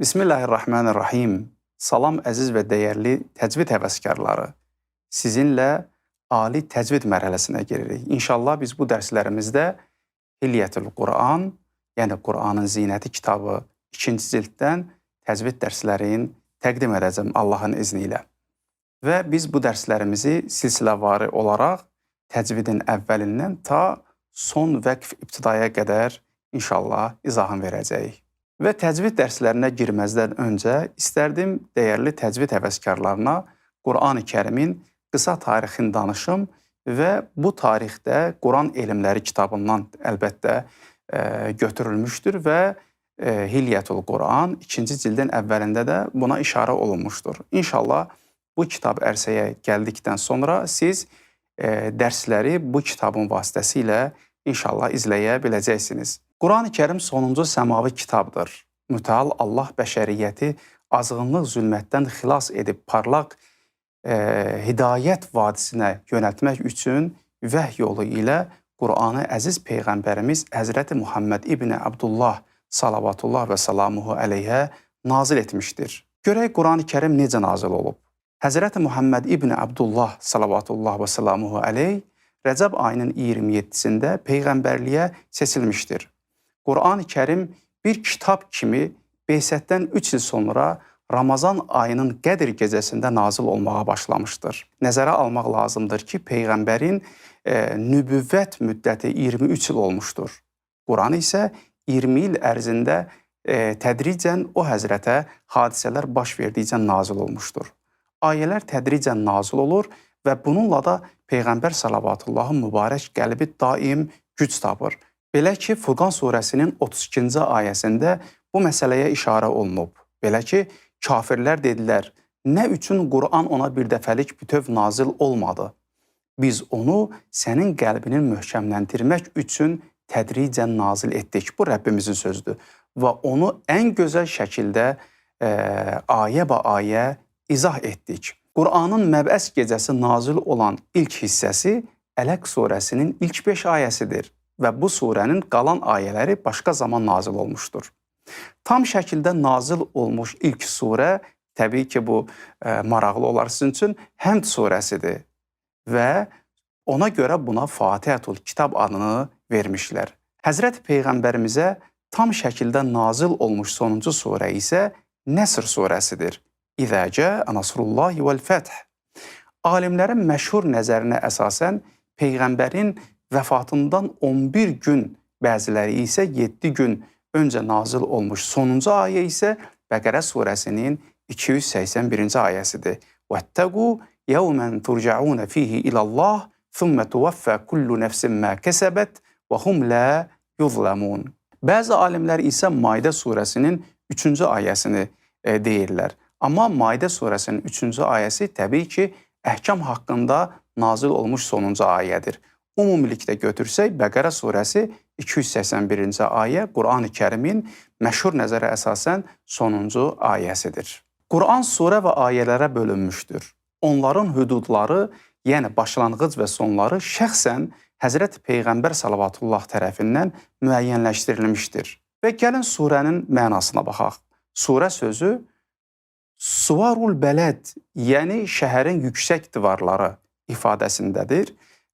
Bismillahirrahmanirrahim. Salam əziz və dəyərli təcvid həvəskarları. Sizinlə ali təcvid mərhələsinə giririk. İnşallah biz bu dərslərimizdə Hilyətül Quran, yəni Quranın zinəti kitabı 2-ci cilddən təcvid dərslərini təqdim edəcəm Allahın izni ilə. Və biz bu dərslərimizi silsiləvari olaraq təcvidin əvvəlindən ta son vəqf ibtidaya qədər inşallah izahını verəcəyik. Və təcvid dərslərinə girməzdən öncə istərdim dəyərli təcvid həvəskarlarına Qurani Kərimin qısa tarixini danışım və bu tarixdə Quran elmləri kitabından əlbəttə götürülmüşdür və Hilyətul Quran 2-ci cildin əvvəlində də buna işarə olunmuşdur. İnşallah bu kitab ərsəyə gəldikdən sonra siz dərsləri bu kitabın vasitəsilə inşallah izləyə biləcəksiniz. Qurani Kərim sonuncu səmavi kitabdır. Mütəal Allah bəşəriyyəti azğınlıq zülmətdən xilas edib parlaq hidayət vadisinə yönəltmək üçün vəhy yolu ilə Qur'anı əziz peyğəmbərimiz Həzrəti Muhammed İbni Abdullah salavatullah və salamuhu əleyhə nazil etmişdir. Görək Qurani Kərim necə nazil olub? Həzrəti Muhammed İbni Abdullah salavatullah və salamuhu əleyh Rəcəb ayının 27-sində peyğəmbərliyə seçilmişdir. Qurani Kərim bir kitab kimi Beysətdən 3 il sonra Ramazan ayının Qədr gecəsində nazil olmağa başlamışdır. Nəzərə almaq lazımdır ki, peyğəmbərin nübüvvət müddəti 23 il olmuşdur. Quran isə 20 il ərzində tədricən o həzrətə hadisələr baş verdikcə nazil olmuşdur. Ayələr tədricən nazil olur və bununla da Peyğəmbər salavatullahın mübarək qəlbi daim güc tapır. Belə ki, Furqan surəsinin 32-ci ayəsində bu məsələyə işarə olunub. Belə ki, kafirlər dedilər, nə üçün Quran ona bir dəfəlik bütöv nazil olmadı? Biz onu sənin qəlbini möhkəmləndirmək üçün tədricən nazil etdik. Bu Rəbbimizin sözüdür. Və onu ən gözəl şəkildə ayə ba ayə izah etdik. Qur'anın Məbəs gecəsi nazil olan ilk hissəsi Ələq surəsinin ilk 5 ayəsidir və bu surənin qalan ayələri başqa zaman nazil olmuşdur. Tam şəkildə nazil olmuş ilk surə, təbii ki, bu maraqlı olar sizin üçün, Həmd surəsidir və ona görə buna Fatihətul Kitab adını vermişlər. Həzrət Peyğəmbərimizə tam şəkildə nazil olmuş sonuncu surə isə Nəsr surəsidir. İzə cəə nasrullahi vəl-fəth. Alimlərin məşhur nəzərinə əsasən Peyğəmbərin vəfatından 11 gün, bəziləri isə 7 gün öncə nazil olmuş sonuncu ayə isə Bəqərə surəsinin 281-ci ayəsidir. Vəttəqu yevmən turcaun fihi ilallah thumma tuvaffə kullu nəfsin ma kəsəbət və hum la yuzlamun. Bəzi alimlər isə Maidə surəsinin 3-cü ayəsini deyirlər. Amma Maidə surəsinin 3-cü ayəsi təbii ki, əhkam haqqında nazil olmuş sonuncu ayədir. Ümumilikdə götürsək, Bəqərə surəsi 281-ci ayə Qurani Kərimin məşhur nəzərə əsasən sonuncu ayəsidir. Quran surə və ayələrə bölünmüşdür. Onların hüdudları, yəni başlanğıc və sonları şəxsən Həzrət Peyğəmbər salavatullah tərəfindən müəyyənləşdirilmişdir. Və gəlin surənin mənasına baxaq. Surə sözü Suvarul bələd, yəni şəhərin yüksək divarları ifadəsindədir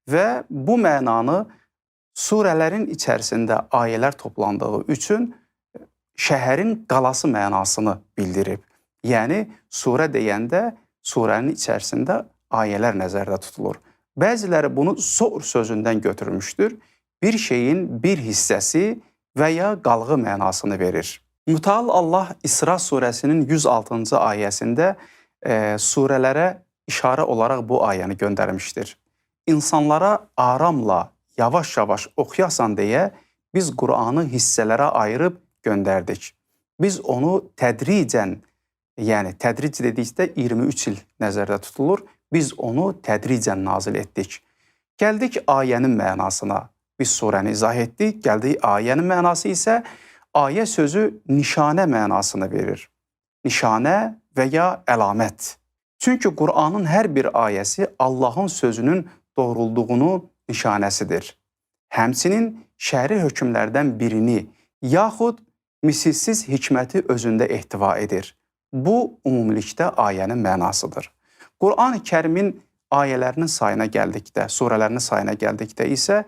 və bu mənanı surələrin içərisində ayələr toplandığı üçün şəhərin qalası mənasını bildirib. Yəni surə deyəndə surənin içərisində ayələr nəzərdə tutulur. Bəziləri bunu sur sözündən götürmüşdür. Bir şeyin bir hissəsi və ya qalğı mənasını verir. Mütəal Allah İsra surəsinin 106-cı ayəsində surələrə işarə olaraq bu ayəni göndərmişdir. İnsanlara aramla, yavaş-yavaş oxuyasan deyə biz Qur'anı hissələrə ayırıb göndərdik. Biz onu tədricən, yəni tədric dedikdə 23 il nəzərdə tutulur. Biz onu tədricən nazil etdik. Gəldik ayənin mənasına. Biz surəni izah etdik. Gəldik ayənin mənası isə ayə sözü nişanə mənasını verir. Nişanə və ya əlamət. Çünki Qur'anın hər bir ayəsi Allahın sözünün doğrulduğunu nişanəsidir. Həmçinin şəri hökmlərdən birini yaxud misilsiz hikməti özündə ehtiva edir. Bu, ümumilikdə ayənin mənasıdır. Qur'an-ı Kərimin ayələrinin sayına gəldikdə, surələrinin sayına gəldikdə isə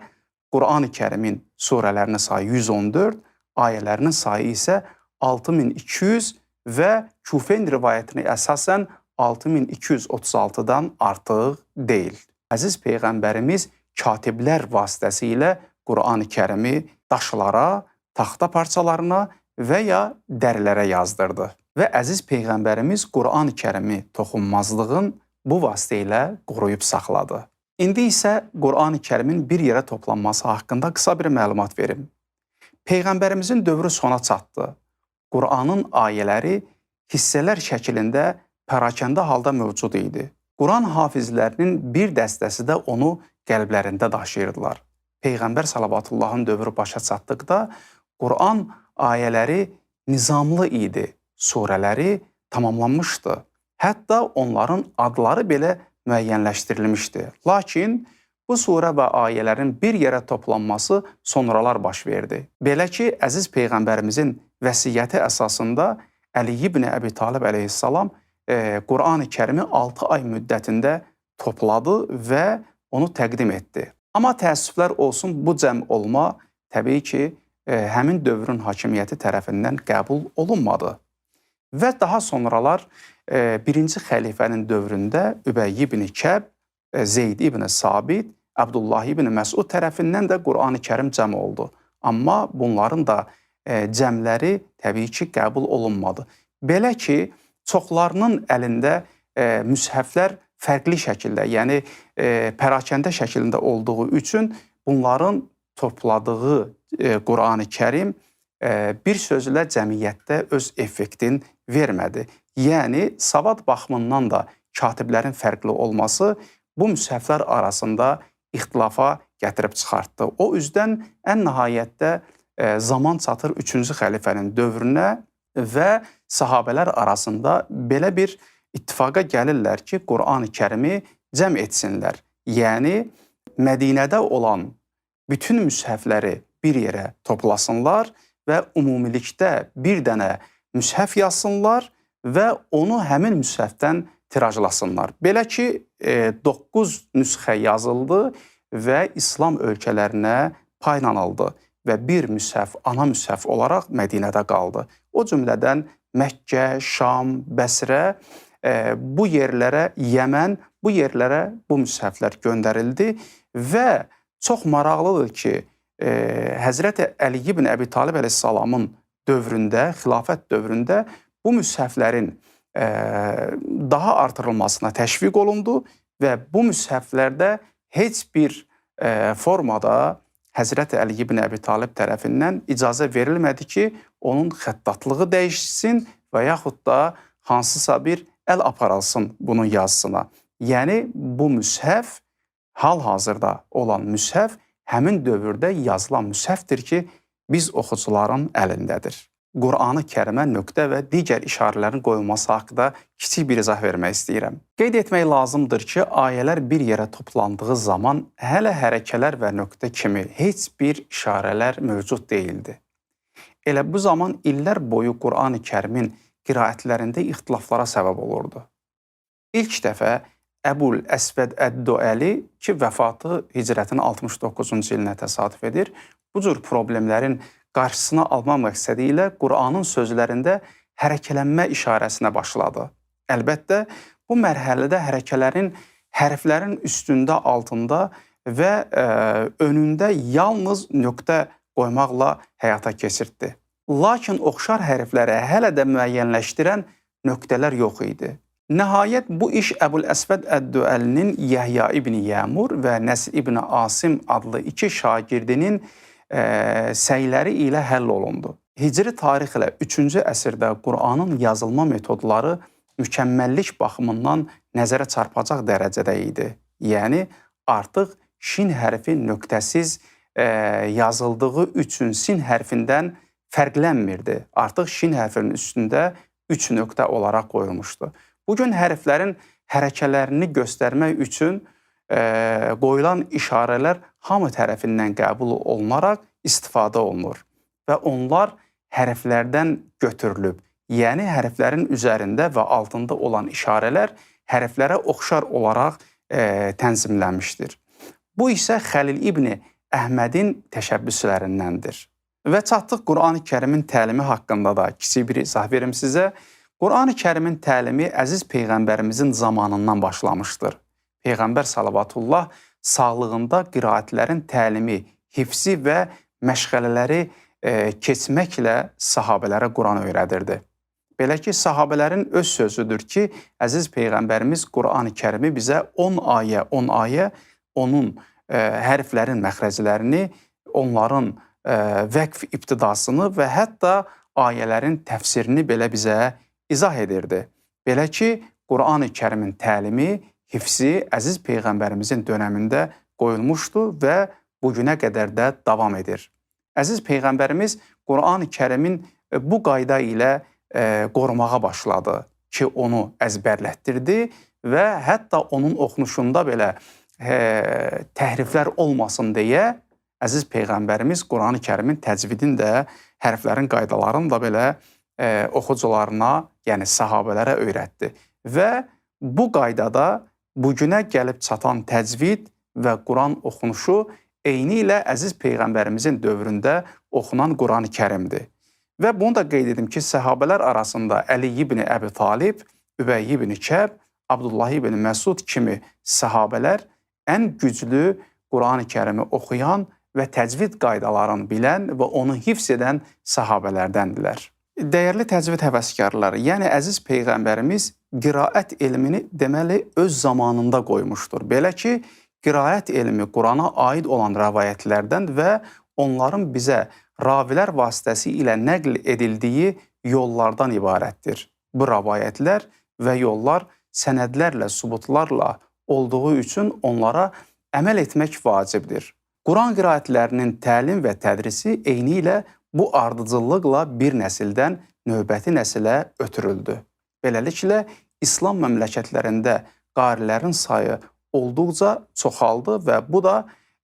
Qur'an-ı Kərimin surələrinin sayı 114, ayələrinin sayı isə 6200 və Kufeyn rivayətinə əsasən 6236-dan artıq deyil. Əziz Peyğəmbərimiz katiblər vasitəsilə Qur'an-ı Kərimi daşlara, taxta parçalarına və ya dərilərə yazdırdı. Və əziz Peyğəmbərimiz Qur'an-ı Kərimi toxunmazlığın bu vasitə ilə qoruyub saxladı. İndi isə Qur'an-ı Kərimin bir yerə toplanması haqqında qısa bir məlumat verim. Peyğəmbərimizin dövrü sona çatdı. Qur'anın ayələri hissələr şəklində pərakəndə halda mövcud idi. Quran hafizlərinin bir dəstəsi də onu qəlblərində daşıyırdılar. Peyğəmbər salavatullahın dövrü başa çatdıqda Quran ayələri nizamlı idi, surələri tamamlanmışdı. Hətta onların adları belə müəyyənləşdirilmişdi. Lakin bu surə və ayələrin bir yerə toplanması sonralar baş verdi. Belə ki, əziz Peyğəmbərimizin vəsiyyəti əsasında Əli ibn Əbi Talib əleyhissalam Qur'an-ı Kərimi 6 ay müddətində topladı və onu təqdim etdi. Amma təəssüflər olsun, bu cəm olma təbii ki, həmin dövrün hakimiyyəti tərəfindən qəbul olunmadı. Və daha sonralar birinci xəlifənin dövründə Übəy ibn Kəb, Zeyd ibn Sabit, Əbdullah ibn Məsud tərəfindən də Qur'an-ı Kərim cəm oldu. Amma bunların da cəmləri təbii ki, qəbul olunmadı. Belə ki, çoxlarının əlində müshəflər fərqli şəkildə, yəni pərakəndə şəklində olduğu üçün bunların topladığı Qur'an-ı Kərim bir sözlə cəmiyyətdə öz effektini vermədi. Yəni, savad baxımından da katiblərin fərqli olması bu müshəflər arasında ixtilafa gətirib çıxartdı. O üzdən ən nəhayətdə zaman çatır 3-cü xəlifənin dövrünə və sahabələr arasında belə bir ittifaqa gəlirlər ki, Qur'an-ı Kərimi cəm etsinlər. Yəni, Mədinədə olan bütün müshəfləri bir yerə toplasınlar və ümumilikdə bir dənə müshəf yazsınlar və onu həmin müshəfdən tirajlasınlar. Belə ki, 9 nüsxə yazıldı və İslam ölkələrinə paylanıldı və bir müshəf, ana müshəf olaraq Mədinədə qaldı. O cümlədən Məkkə, Şam, Bəsrə, bu yerlərə, Yəmən, bu yerlərə bu müshəflər göndərildi və çox maraqlıdır ki, Həzrəti Əli ibn Əbi Talib əleyhissalamın dövründə, xilafət dövründə bu müshəflərin daha artırılmasına təşviq olundu və bu müshəflərdə heç bir formada Həzrəti Əli ibn Əbi Talib tərəfindən icazə verilmədi ki, onun xəttatlığı dəyişsin və yaxud da hansısa bir əl aparılsın bunun yazısına. Yəni, bu müshəf, hal-hazırda olan müshəf, həmin dövrdə yazılan müshəfdir ki, biz oxucuların əlindədir. Qur'an-ı Kərimə nöqtə və digər işarələrin qoyulması haqqında kiçik bir izah vermək istəyirəm. Qeyd etmək lazımdır ki, ayələr bir yerə toplandığı zaman hələ hərəkələr və nöqtə kimi heç bir işarələr mövcud deyildi. Elə bu zaman illər boyu Qur'an-ı Kərimin qiraətlərində ixtilaflara səbəb olurdu. İlk dəfə Əbul Əsvəd Əd-Duəli ki, vəfatı hicrətin 69-cu ilinə təsadüf edir, bu cür problemlərin qarşısını alma məqsədi ilə Qur'anın sözlərində hərəkələnmə işarəsinə başladı. Əlbəttə, bu mərhələdə hərəkələrin hərflərin üstündə, altında və önündə yalnız nöqtə qoymaqla həyata keçirtdi. Lakin oxşar hərflərə hələ də müəyyənləşdirən nöqtələr yox idi. Nəhayət, bu iş Əbul Əsvəd Əd-Duəlinin Yəhya ibn Yəmur və Nəsr ibn Asim adlı iki şagirdinin səyləri ilə həll olundu. Hicri tarixlə 3-cü əsrdə Qur'anın yazılma metodları mükəmməllik baxımından nəzərə çarpacaq dərəcədə idi. Yəni, artıq şin hərfi nöqtəsiz yazıldığı üçün sin hərfindən fərqlənmirdi. Artıq şin hərfinin üstündə 3 nöqtə olaraq qoyulmuşdu. Bugün hərflərin hərəkələrini göstərmək üçün qoyulan işarələr hamı tərəfindən qəbul olunaraq istifadə olunur və onlar hərflərdən götürülüb. Yəni hərflərin üzərində və altında olan işarələr hərflərə oxşar olaraq tənzimlənmişdir. Bu isə Xəlil İbni Əhmədin təşəbbüslərindəndir. Və çatdıq Qurani Kərimin təlimi haqqında da kiçik bir izah verim sizə. Qurani Kərimin təlimi əziz Peyğəmbərimizin zamanından başlamışdır. Peyğəmbər salavatullah sağlığında qiraətlərin təlimi, hifzi və məşğələləri keçməklə sahabələrə Quran öyrədirdi. Belə ki, sahabələrin öz sözüdür ki, əziz Peyğəmbərimiz Qurani Kərimi bizə 10 ayə, 10 ayə onun hərflərin məxrəclərini, onların vəqf ibtidasını və hətta ayələrin təfsirini belə bizə izah edirdi. Belə ki, Qurani Kərimin təlimi, hifzi əziz Peyğəmbərimizin dönəmində qoyulmuşdu və bugünə qədər də davam edir. Əziz Peyğəmbərimiz Qurani Kərimin bu qayda ilə qorumağa başladı ki, onu əzbərlətdirdi və hətta onun oxunuşunda belə təhriflər olmasın deyə əziz Peyğəmbərimiz Qurani Kərimin təcvidini də, hərflərin qaydalarını da belə oxucularına, yəni sahabələrə öyrətdi. Və bu qaydada bugünə gəlib çatan təcvid və Quran oxunuşu eyni ilə əziz Peyğəmbərimizin dövründə oxunan Qurani Kərimdir. Və bunu da qeyd edim ki, səhabələr arasında Əli ibn Əbi Talib, Übəy ibn Kəb, Abdullah ibn Məsud kimi səhabələr ən güclü Qurani Kərimi oxuyan və təcvid qaydalarını bilən və onu hifz edən səhabələrdəndirlər. Dəyərli təcvid həvəskarları, yəni əziz Peyğəmbərimiz qiraət elmini deməli öz zamanında qoymuşdur. Belə ki, qiraət elmi Qurana aid olan rəvayətlərdən və onların bizə ravilər vasitəsi ilə nəql edildiyi yollardan ibarətdir. Bu rəvayətlər və yollar sənədlərlə, sübutlarla olduğu üçün onlara əməl etmək vacibdir. Quran qiraətlərinin təlim və tədrisi eyni ilə bu ardıcıllıqla bir nəsildən növbəti nəsilə ötürüldü. Beləliklə, İslam məmləkətlərində qarilərin sayı olduqca çoxaldı və bu da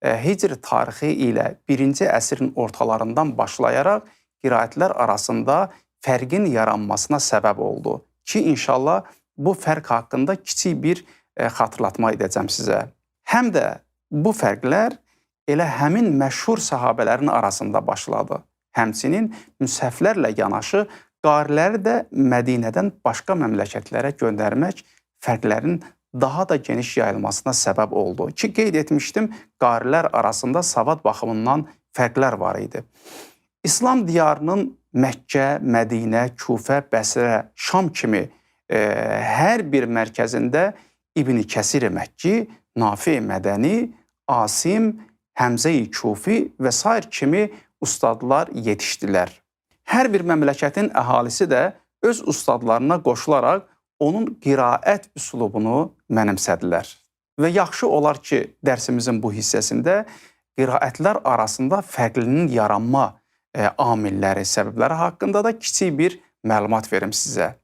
Hicr tarixi ilə 1-ci əsrin ortalarından başlayaraq qiraətlər arasında fərqin yaranmasına səbəb oldu. Ki, inşallah bu fərq haqqında kiçik bir xatırlatma edəcəm sizə. Həm də bu fərqlər elə həmin məşhur sahabələrin arasında başladı. Həmçinin müshəflərlə yanaşı qariləri də Mədinədən başqa məmləkətlərə göndərmək fərqlərin daha da geniş yayılmasına səbəb oldu. Ki, qeyd etmişdim, qarilər arasında savad baxımından fərqlər var idi. İslam diyarının Məkkə, Mədinə, Kufə, Bəsrə, Şam kimi hər bir mərkəzində İbn Kəsir Məkki, Nafi Mədəni, Asim, Həmzə-i Kufi və sair kimi ustadlar yetişdilər. Hər bir məmləkətin əhalisi də öz ustadlarına qoşularaq onun qiraət üslubunu mənimsədilər. Və yaxşı olar ki, dərsimizin bu hissəsində qiraətlər arasında fərqlinin yaranma amilləri, səbəbləri haqqında da kiçik bir məlumat verim sizə.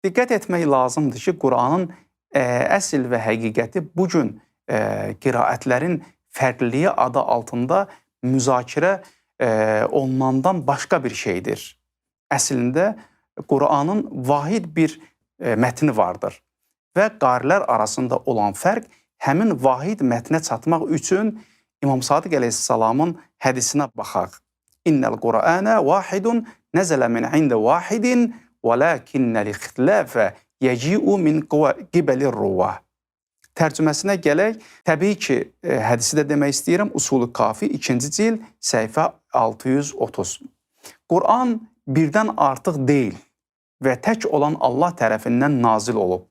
Diqqət etmək lazımdır ki, Quranın əsl və həqiqəti bugün qiraətlərin fərqliliyi adı altında müzakirə olunandan başqa bir şeydir. Əslində, Quranın vahid bir mətni vardır və qarilər arasında olan fərq həmin vahid mətnə çatmaq üçün İmam Sadiq əleyhissalamın hədisinə baxaq. İnnəl Qur'anə vahidun nəzələ min ində vahidin vəlakinnəl ixtilafə yeci'u min qibəlir ruvah. Tərcüməsinə gələk, təbii ki, hədisi də demək istəyirəm, Usul-ü Kafi 2-ci cild, səhifə 630. Quran birdən artıq deyil və tək olan Allah tərəfindən nazil olub.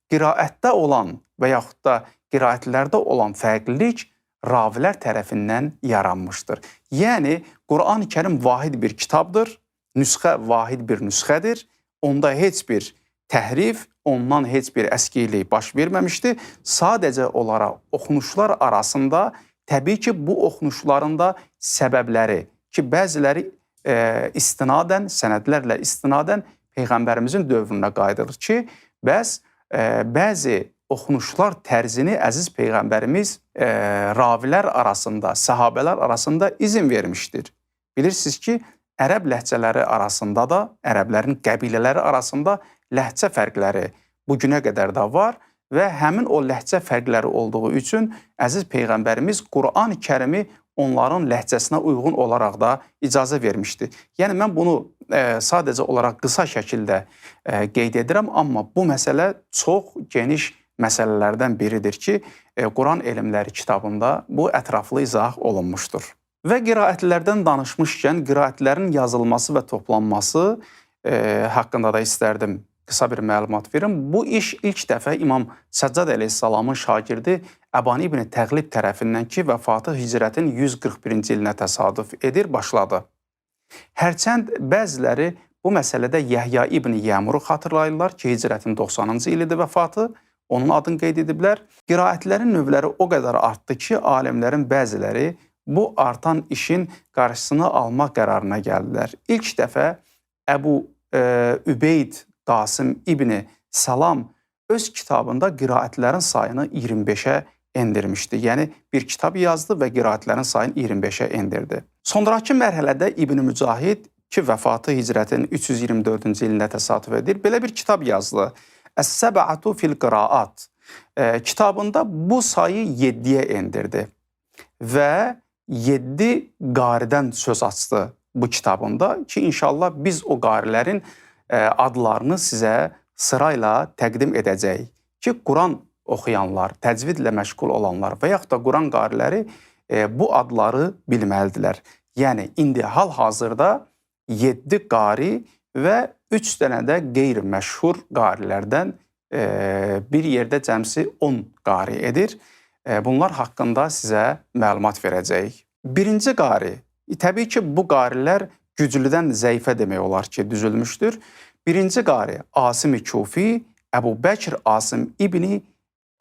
Qiraətdə olan və yaxud da qiraətlərdə olan fərqlilik ravilər tərəfindən yaranmışdır. Yəni, Quran-ı Kərim vahid bir kitabdır, nüsxə vahid bir nüsxədir, onda heç bir təhrif, ondan heç bir əskilik baş verməmişdi. Sadəcə olaraq oxunuşlar arasında təbii ki, bu oxunuşların da səbəbləri ki, bəziləri istinadən, sənədlərlə istinadən Peyğəmbərimizin dövrünə qayıdılır ki, bəs bəzi oxunuşlar tərzini əziz Peyğəmbərimiz ravilər arasında, səhabələr arasında izin vermişdir. Bilirsiniz ki, Ərəb ləhcələri arasında da, ərəblərin qəbilələri arasında ləhcə fərqləri bu günə qədər də var və həmin o ləhcə fərqləri olduğu üçün əziz Peyğəmbərimiz Qur'an-ı Kərimi onların ləhcəsinə uyğun olaraq da icazə vermişdi. Yəni mən bunu sadəcə olaraq qısa şəkildə qeyd edirəm, amma bu məsələ çox geniş məsələlərdən biridir ki, Quran elmləri kitabında bu ətraflı izah olunmuşdur. Və qiraətlərdən danışmışkən qiraətlərin yazılması və toplanması haqqında da istərdim qısa bir məlumat verim. Bu iş ilk dəfə İmam Səccad əleyhissalamın şagirdi Əbani ibn Təğlib tərəfindən ki, vəfatı hicrətin 141-ci ilinə təsadüf edir, başladı. Hərçənd bəziləri bu məsələdə Yəhya ibn Yəmuru xatırlayırlar ki, hicrətin 90-cı ilidir vəfatı, onun adını qeyd ediblər. Qiraətlərin növləri o qədər artdı ki, alimlərin bəziləri bu artan işin qarşısını almaq qərarına gəldilər. İlk dəfə Əbu Übeyd Qasım İbni Salam öz kitabında qiraətlərin sayını 25-ə endirmişdi. Yəni bir kitab yazdı və qiraətlərin sayını 25-ə endirdi. Sonrakı mərhələdə İbn Mücahid ki, vəfatı hicrətin 324-cü ilində təsadüf edir, belə bir kitab yazdı. Əs-Səbəatu fil Qiraat. Kitabında bu sayı 7-yə endirdi və 7 qaridən söz açdı bu kitabında ki, inşallah biz o qarilərin adlarını sizə sırayla təqdim edəcəyik ki, Quran oxuyanlar, təcvidlə məşğul olanlar və yaxud da Quran qariləri bu adları bilməlidirlər. Yəni indi hal-hazırda 7 qari və 3 dənə də qeyri-məşhur qarilərdən bir yerdə cəmsi 10 qari edir. Bunlar haqqında sizə məlumat verəcəyik. Birinci qari, təbii ki, bu qarilər güclüdən zəifə demək olar ki, düzülmüşdür. Birinci qari Asim-i Kufi, Əbu Bəkr Asim İbni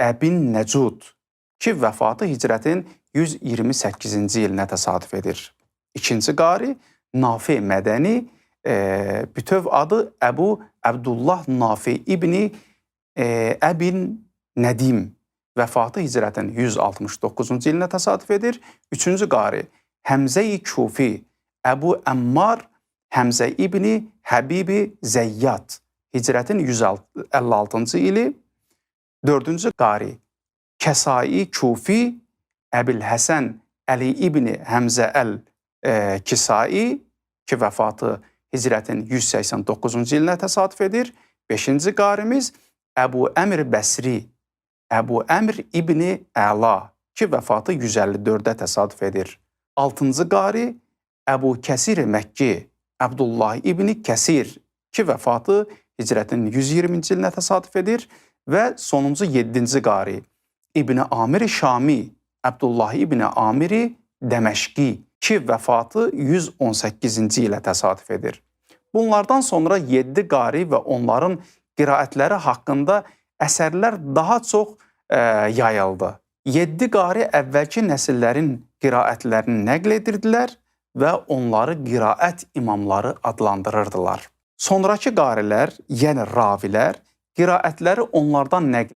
Əbin Nəcud ki, vəfatı hicrətin 128-ci ilinə təsadüf edir. İkinci qari Nafi Mədəni, bütöv adı Əbu Əbdullah Nafi İbni Əbin Nədim, vəfatı hicrətin 169-cu ilinə təsadüf edir. Üçüncü qari Həmzə-i Kufi, Əbu Əmmar Həmzə İbni Həbibi Zəyyat, hicrətin 156-cı ili. Dördüncü qari Kəsai Kufi, Əbil Həsən Əli İbni Həmzə Əl Kisai ki, vəfatı hicrətin 189-cu ilinə təsadüf edir. Beşinci qarimiz Əbu Əmr Bəsri, Əbu Əmr İbni Əla ki, vəfatı 154-də təsadüf edir. Altıncı qari Əbu Kəsir Məkki, Əbdullah İbni Kəsir ki, vəfatı hicrətin 120-ci ilinə təsadüf edir və sonuncu yeddinci qari İbni Amir Şami, Əbdullah İbni Amiri Dəməşqi ki, vəfatı 118-ci ilə təsadüf edir. Bunlardan sonra 7 qari və onların qiraətləri haqqında əsərlər daha çox yayıldı. 7 qari əvvəlki nəsillərin qiraətlərini nəql edirdilər və onları qiraət imamları adlandırırdılar. Sonrakı qarilər, yəni ravilər, qiraətləri onlardan nəql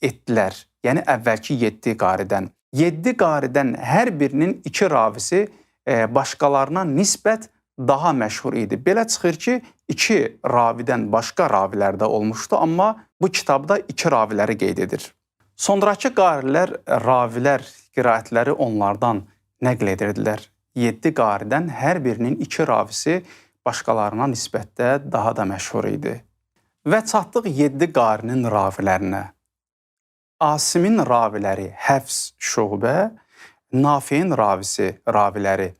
etdilər. Yəni əvvəlki 7 qaridən. 7 qaridən hər birinin 2 ravisi başqalarına nisbət daha məşhur idi. Belə çıxır ki, 2 ravidən başqa ravilər də olmuşdu, amma bu kitabda 2 raviləri qeyd edir. Sonrakı qarilər, ravilər qiraətləri onlardan nəql edirdilər. 7 qaridən hər birinin 2 ravisi başqalarına nisbətdə daha da məşhur idi. Və çatdıq 7 qarinin ravilərinə. Asimin raviləri Həfs, Şöbə, Nafi'in raviləri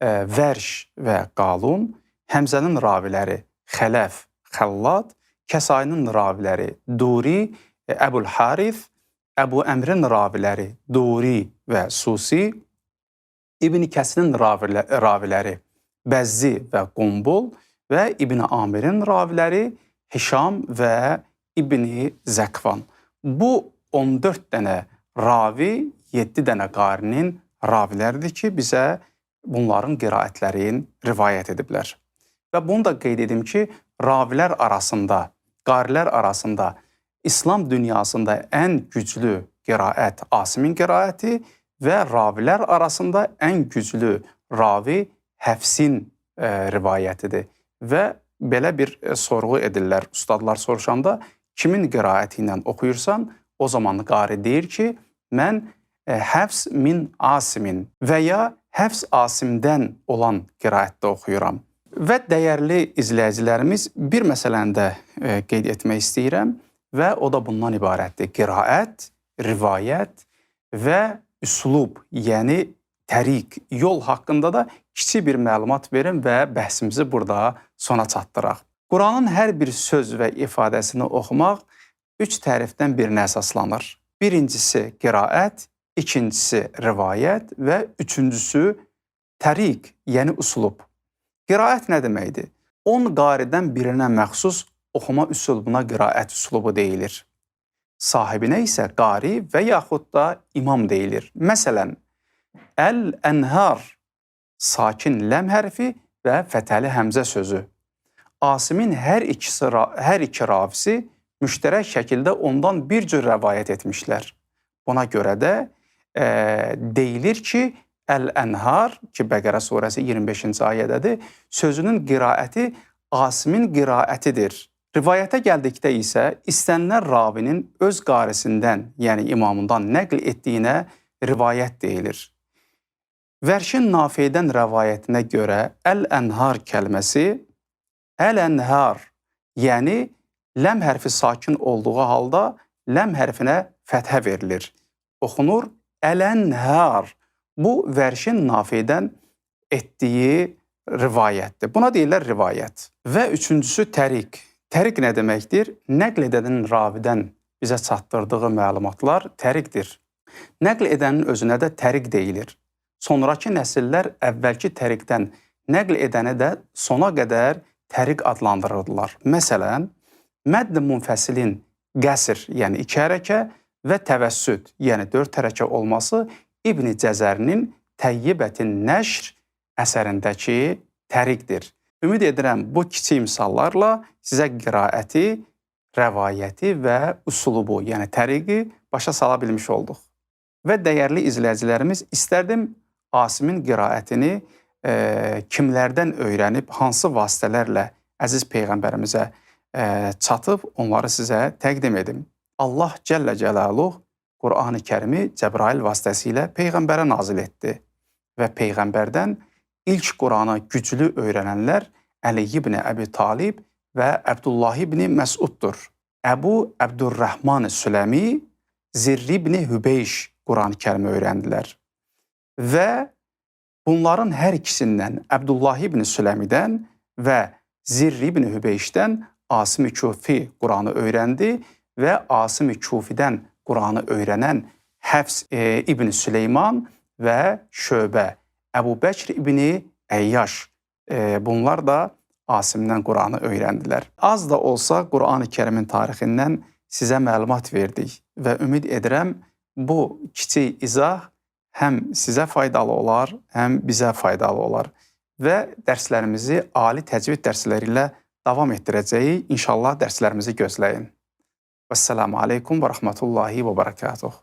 Vərş və Qalun, Həmzənin raviləri Xələf, Xəllad, Kəsainin raviləri Duri, Əbul Harith, Əbu Əmrin raviləri Duri və Susi, İbn Kəsirin raviləri Bəzzi və Qumbul və İbn Amirin raviləri Hişam və İbn Zəkvan. Bu 14 dənə ravi, 7 dənə qarinin raviləridir ki, bizə bunların qiraətlərini rivayət ediblər. Və bunu da qeyd edim ki, ravilər arasında, qarilər arasında İslam dünyasında ən güclü qiraət Asimin qiraəti və ravilər arasında ən güclü ravi Həfsin rivayətidir. Və belə bir sorğu edirlər ustadlar soruşanda, kimin qiraəti ilə oxuyursan, o zaman qari deyir ki, mən Həfs min Asimin və ya Həfs Asimdən olan qiraətdə oxuyuram. Və dəyərli izləyicilərimiz, bir məsələni də qeyd etmək istəyirəm və o da bundan ibarətdir. Qiraət, rivayət və üslub, yəni təriq, yol haqqında da kiçik bir məlumat verim və bəhsimizi burada sona çatdıraq. Quranın hər bir söz və ifadəsini oxumaq üç tərifdən birinə əsaslanır. Birincisi qiraət, ikincisi rivayət və üçüncüsü təriq, yəni üslub. Qiraət nə deməkdir? 10 qaridən birinə məxsus oxuma üslubuna qiraət üslubu deyilir. Sahibinə isə qari və yaxud da imam deyilir. Məsələn, Əl-Ənhar sakin ləm hərfi və fəthəli həmzə sözü. Asimin hər iki ravisi müştərək şəkildə ondan bir cür rəvayət etmişlər. Buna görə də deyilir ki, Əl-Ənhar, ki Bəqərə surəsi 25-ci ayədədir, sözünün qiraəti Asimin qiraətidir. Rivayətə gəldikdə isə istənilən ravinin öz qarisindən, yəni imamından nəql etdiyinə rivayət deyilir. Vərşin Nafedən rəvayətinə görə Əl-Ənhar kəlməsi Əl-Ənhar, yəni ləm hərfi sakin olduğu halda ləm hərfinə fəthə verilir. Oxunur Əl-Ənhar. Bu, Vərşin Nafedən etdiyi rivayətdir. Buna deyirlər rivayət. Və üçüncüsü təriq. Təriq nə deməkdir? Nəql edənin ravidən bizə çatdırdığı məlumatlar təriqdir. Nəql edənin özünə də təriq deyilir. Sonrakı nəsillər əvvəlki təriqdən nəql edəni də sona qədər təriq adlandırırdılar. Məsələn, mədd-i munfəsilin qəsr, yəni 2 hərəkə və təvəssüd, yəni 4 hərəkə olması İbn Cəzərinin Təyyibətin Nəşr əsərindəki təriqdir. Ümid edirəm bu kiçik misallarla sizə qiraəti, rəvayəti və üslubu, yəni təriqi başa sala bilmiş olduq. Və dəyərli izləyicilərimiz, istərdim Asimin qiraətini kimlərdən öyrənib, hansı vasitələrlə əziz Peyğəmbərimizə çatıb, onları sizə təqdim edim. Allah Cəllə Cəlaluhu Qur'an-ı Kərimi Cəbrail vasitəsilə Peyğəmbərə nazil etdi və Peyğəmbərdən ilk Qur'anı güclü öyrənənlər Əli ibn Əbi Talib və Əbdullah ibn Məsuddur. Əbu Əbdurrahman Süləmi, Zirr ibn Hübeyş Qur'an-ı Kərimi öyrəndilər. Və bunların hər ikisindən, Əbdullah ibn Süləmidən və Zirr ibn Hübeyşdən Asim-i Kufi Qur'anı öyrəndi və Asim-i Kufidən Qur'anı öyrənən Həfs ibn Süleyman və Şöbə, Əbu Bəkr ibn Əyyaş, bunlar da Asimdən Qur'anı öyrəndilər. Az da olsa Qur'an-ı Kərimin tarixindən sizə məlumat verdik və ümid edirəm bu kiçik izah həm sizə faydalı olar, həm bizə faydalı olar və dərslərimizi ali təcvid dərsləri ilə davam etdirəcəyik. İnşallah dərslərimizi gözləyin. Vəssalamu aleykum və rəhmətullahi və bərəkatuhu.